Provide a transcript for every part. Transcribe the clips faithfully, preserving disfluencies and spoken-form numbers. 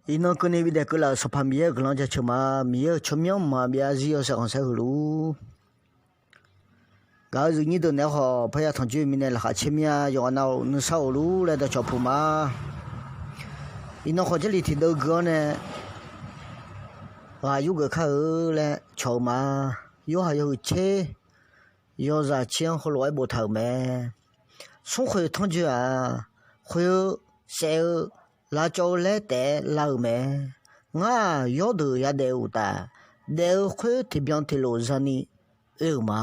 Iqnan keuvni bidaef keuvlaf-euq Sanqpaq Miqyaer-euq guiqlanq jaceuq ma. Miqyaer-euq tsawrmyanr maqbyav zarzir yawshaef khanqsaer heulof-ur. Gaq-eu zuifnyir deuq naeq-aer khawf, parya tanqjoer mirnae laqkhaq caer mir-a. Yawqghaq nav-euq nuisar of lur laer dawqcawq puq ma. Iqnan khawf Jarlif tiqdeuv gui-awr nae ghaq yurgeuf kar-eu laer cawq-eu ma. Yorhaq yawhuiq tser yawzaq tser-anr heulof-aer boftaq-euq mae. Smrkhoeq tanrjoe-aq, khoeq-eu, saef-eu, lavcawv-eu laer taef-aer lar-euq mae. Ngar-aq, yawrdeuq yadaef-eu uqtaf, daef-eu khoer tiqbyan tiqlof zani oe-euq ma.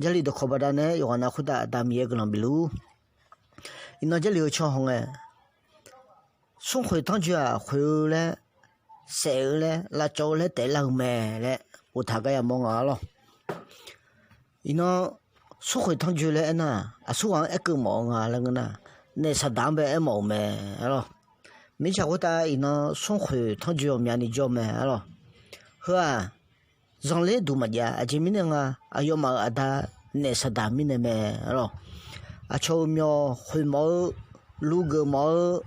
Jarlif dawqkawq baqdanae yawqghaq nav khoertav Aqda Miqyaer guiqlanq bif lur. Iqnan Jarlif-eu can hawngae, smrkhoeq tanrjoe-aq, khoeq-eu laer, saef-eu laer, lavcawv-eu laer taef-aer lar-eu mae laer boftaq gar yamawr nga arlawr. Iqnan smrkhoeq tanrjoe laer aernar-aq, aqsurghaq-anr aerkeuv mawf-eu nga laer ngeur nar, naef saqdaq-anr bae aermawf-euq mae arlawr. Mirtsaq khoertav iqnan smrkhoeq tanrjoe ghawqmyani jawr mae arlawr. Heu-aq, zanqler duq maqjav. Aqjeq mirnae nga, aqyawfmaf-euq aqda naef saqdaq mirnae mae arlawr. Aqcawq-euq myawq khoeq mawf-eu, luv geuf mawf-eu,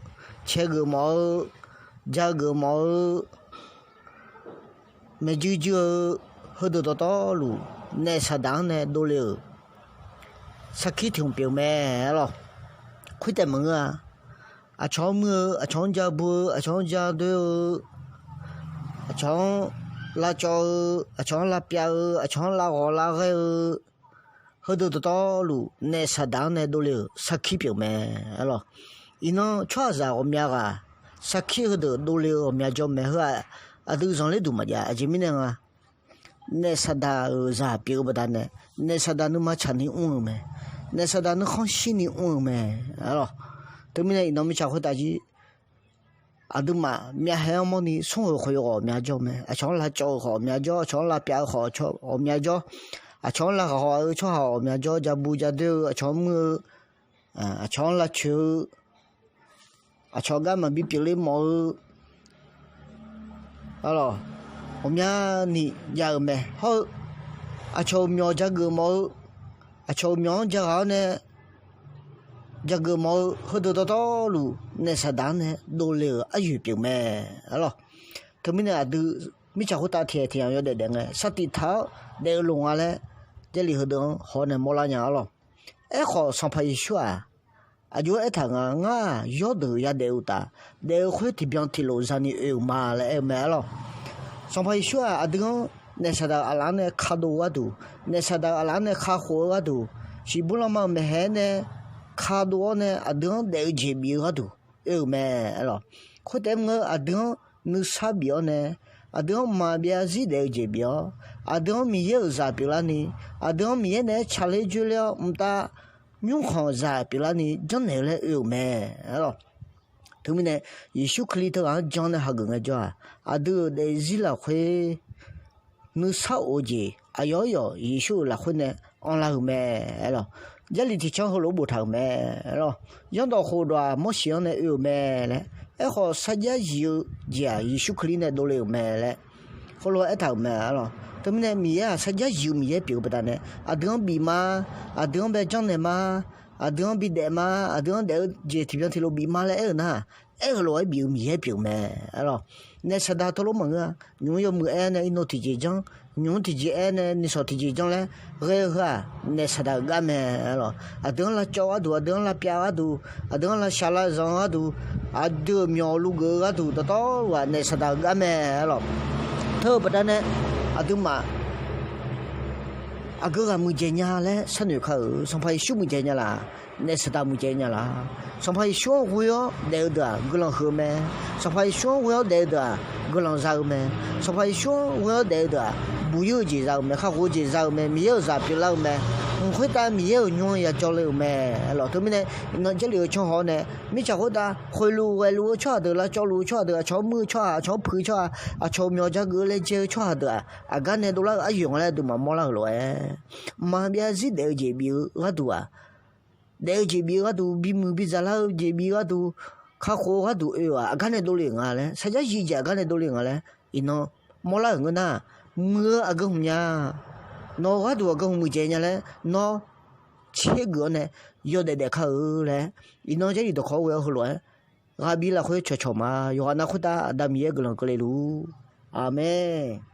cae geuf mawf-eu, ja geuf mawf-eu, maeqjuir juir-eu, heudeuq dawqtawvluf naef saqdaq-anr nae dovle-euq sarkir tiq hmq pyeuf mae arlawr. Khoertaef maqngeur-a. Aqcawq-anr muir-eu, aqcawq-anr ja bu-eu, aqcawq-anr ja doer-eu, aqcawq-anr lavcawv-eu, aqcawq-anr lavpyav-eu, aqcawq-anr lavghawq lavghaer-eu, heudeuq dawqtawvluf naef saqdaq-anr nae dovle-euq sarkir pyeuf mae arlawr. Iqnan tsawrhaqzaq ghawqmya ghaq sarkir heudeuq dovle-eu ghawqmya jawr mae. Heu-aq, aqdui zanqler duq maqjav. Aqjeq mirnae nga, naef saqdaq-euq zaq pyeuf-eu baqdanae, naef saqdaq nuima tsaqni mr-eu mae. Naef saqdaq nuikhanr shirni mr-eu mae arlawr. Teumirnae iqnan mirtsaq khoertav jir aqduimaf myavhae-anr mawrni smrkhoeq khoeq-eu ghawqmya jawr mae. Aqcawq-anr lavcawv-eu khawf ghawqmya jawr, aqcawq-anr lavpyav-eu khawf ghawqmya jawr, aqcawq-anr lavghawq-eu tsawrhaq ghawqmya jawr, ja bu ja doer-eu aqcawq-anr muir-eu, aqcawq-anr lavcoeq-eu, aqcawq gar maqbi pyeufler mawf-eu, arlawr, ghawqmyani jav-euq mae. Hawr-eu aqcawq-euq myawq ja geuf mawf-eu, aqcawq-euq myawq-anr ja ghaq-awr nae ja geuf mawf-eu, heudeuq dawqtawvluf naef saqdaq-anr nae dovle-euq aryoeq pyeuf mae arlawr. Teumirnae aqdui mirtsaq khoertav tiqghaq tiqyamq yawdaef daef ngae, sar tiq taq-awr daef-eu loq nga laer, Jarlif heudeuq-anr haw-awr nae mawrlar nya arlawr. Aerkhawf Sanqpaq Yeqsur-aq, aqjox-aer aertaq nga, ngar-aq, yawrdeuq yadaef-eu uqtaf, daef-eu khoer tiqbyan tiqlof zani oe-euq ma laer aer-eu mae arlawr. Sanqpaq Yeqsur-aq, aqdui-anr naef saqdaq aqlaf-anr nae kadov-eu gharduq, naef saqdaq aqlaf-anr nae kakhof-eu gharduq, shiqbur lanma-euq maeqhae-aer nae kadov-awr nae aqdui-anr daef-eu jeq bif-eu gharduq oe-euq mae arlawr. Khoertaef mr-eu aqdui-anr nuisar bif-awr nae, aqdui-anr maqbyav zarzir daef-eu jeq bif-awr, aqdui-anr Miqyaer-euq zaq pyeuflarni, aqdui-anr Miqyaer naeq-aer tsaqler dzoerler-awr mqtav nymrkhanq zaq pyeuflarni janrnaeq-eu laer oe-euq mae arlawr. Teumirnae Yeqsur Kali teughaq-anr jan nae hageuf ngaejawr-aq, aqdui-euq daefzir lafkhoer nuisar of-eu jeq aqyawf-aer yawf Yeqsur-euq lafkhoer nae anrlar-euq mae arlawr. Jarlif tiqcanr heulof-aer boftaq-euq mae arlawr. Zanrdawq khofdawq-aq Morseq-anr nae oe-euq mae laer. Aerkhawf sarjax zif-eu jeq-aq Yeqsur Kali nae dovle-euq mae laer heulof-aer aertaq-euq mae arlawr. Teumirnae Miqyaer-aq sarjax zif-eu Miqyaer pyeuf-eu baqdanae, aqdui-anr bif ma, aqdui-anr bae janrnaeq ma, aqdui-anr bidaef ma, aqdui-anr daef-eu jeq tiqbyan tiqlof bif ma laer aer-eu nar, aer-eu lof-aer bif-eu Miqyaer pyeuf-eu mae arlawr. Naef saqdaq teulof maqngeur-a. Nymq-mr yawmuiq aer nae irnov tiqjeq janr, nymq-mr tiqjeq aer nae nishawq tiqjeq janr laer ghae-eu heu-aq, naef saqdaq-euq gar mae arlawr. Aqdui-anr lavcawv-eu gharduq, aqdui-anr lavpyav-eu gharduq, aqdui-anr lavshaq lavzanq-eu gharduq, aqdui-euq myawq luvgeuf-eu gharduq dawqtawvluf-aq naef saqdaq-euq gar mae arlawr. Teu-eu baqdanae aqduimaf aqgeu ghaq muiqdzaeq nya laer sharnoeq ka-euq, Sanqpaq Yeqsur muiqdzaeq nya laf? Naef saqdaq muiqdzaeq nya laf? Sanqpaq Yeqsur-anr ghoe-awr daef-eu deuq-aq guiqlanq huiq-eu mae. Sanqpaq Yeqsur-anr ghoe-awr daef-eu deuq-aq guiqlanq za-eu mae. Sanqpaq Yeqsur-anr ghoe-awr daef-eu deuq-aq buq-ir-eu jeq za-eu mae. Kakhof-eu jeq za-eu mae. Miqyaer-euq zaq pyeuflar-eu mae. Mq khoertav Miqyaer-euq nymr-anr ya jawrle-euq mae arlawr. Teumirnae iqnan Jarlif-eu canr haw-awr nae, mirtsaq khoertav khoeqluf ghaeqluf-eu tsawrhaq deuq, lavcawvluf-eu tsawrhaq deuq, aqcawq-anr muir-eu tsawrhaq, aqcawq-anr puiq-eu tsawrhaq, aqcawq-euq myawq ja geuf-eu laejae-eu tsawrhaq deuq-aq, aqgar nae dovlar-eu aryoeq nga laer aqduimaf mawrlar-euq lof-aer, maqbyav zarzir daef-eu jeq bif-eu gharduq-aq, daef-eu jeq bif-eu gharduq, bimuiq bidzaq lar-eu jeq bif-eu gharduq, kakhof-eu gharduq oe-aq, aqgar nae dovle-euq nga laer, sarjax zif jeq aqgar nae dovle-euq nga laer iqnan mawrlar-euq ngeur nar, muiq-eu aqgeu hmq nya, nawq-eu gharduq aqgeu hmq muiqdzaeq nya laer nawr tsergeuf-awr nae yawdaef daef kar-eu laer, iqnan Jarlif dawqkawq-anr ghoe-awr heulof-aer ghaq bif lafkhoer cawqcawq ma. Yawqghaq nav khoertav Aqda Miqyaer guiqlanq keuvle luf-ur. Aqmeq.